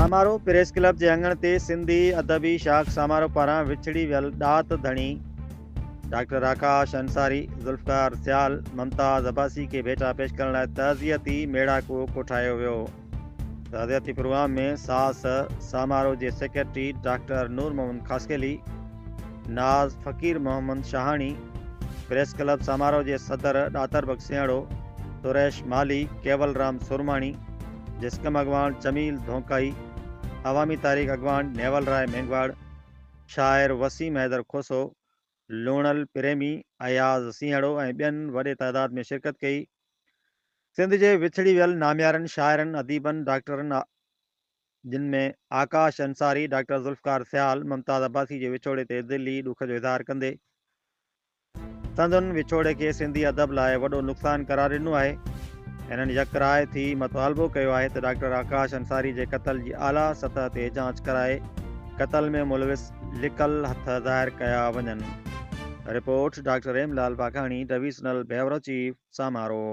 Samaro press club جي اڱڻ تي سنڌي ادبي شاخ سامارو پاران وڇڙي ويل ڏات ڌڻي ڊاڪٽر آڪاش انصاري، ذوالفقار سيال، ممتاز عباسي کي ڀيٽا پيش ڪرڻ لاء تعزيتي ميڙاڪو ڪوٺايو ويو. تعزيتي پروگرام ۾ ساس سامارو جي سيڪريٽري ڊاڪٽر نور محمد خاصخيلي، ناز فقير محمد شاهاڻي، پريس ڪلب سامارو جي صدر ڏاتر بخش سيهڙو، سريش مالهي، ڪيول رام سرماڻي، جسقم اڳواڻ جميل ڌونڪائي، عوامي تحريڪ اڳواڻ نيول راء مينگهواڙ، شاعر وسيم حيدر کوسو، لوڻل پريمي اياز سينهڙو ۽ ٻين وڏي تعداد ۾ شرڪت ڪئي. سنڌ جي وڇڙي ويل ناميارن شاعرن، اديبن، ڊاڪٽرن جن ۾ آڪاش انصاري، ڊاڪٽر ذوالفقار سيال، ممتاز عباسي جي وڇوڙي تي دلي ڏک جو اظهار ڪندي سندن وڇوڙي کي سنڌي ادب لاء وڏو نقصان قرار ڏنو آهي. هنن يڪ راء ٿي مطالبو ڪيو آهي ته ڊاڪٽر آڪاش انصاري جي قتل جي اعليٰ سطح تي جاچ ڪرائي قتل ۾ ملوث لڪل هٿ ظاهر ڪيا وڃن. Report, doctor M Lal Vaghani, divisional bureau chief, Samaro.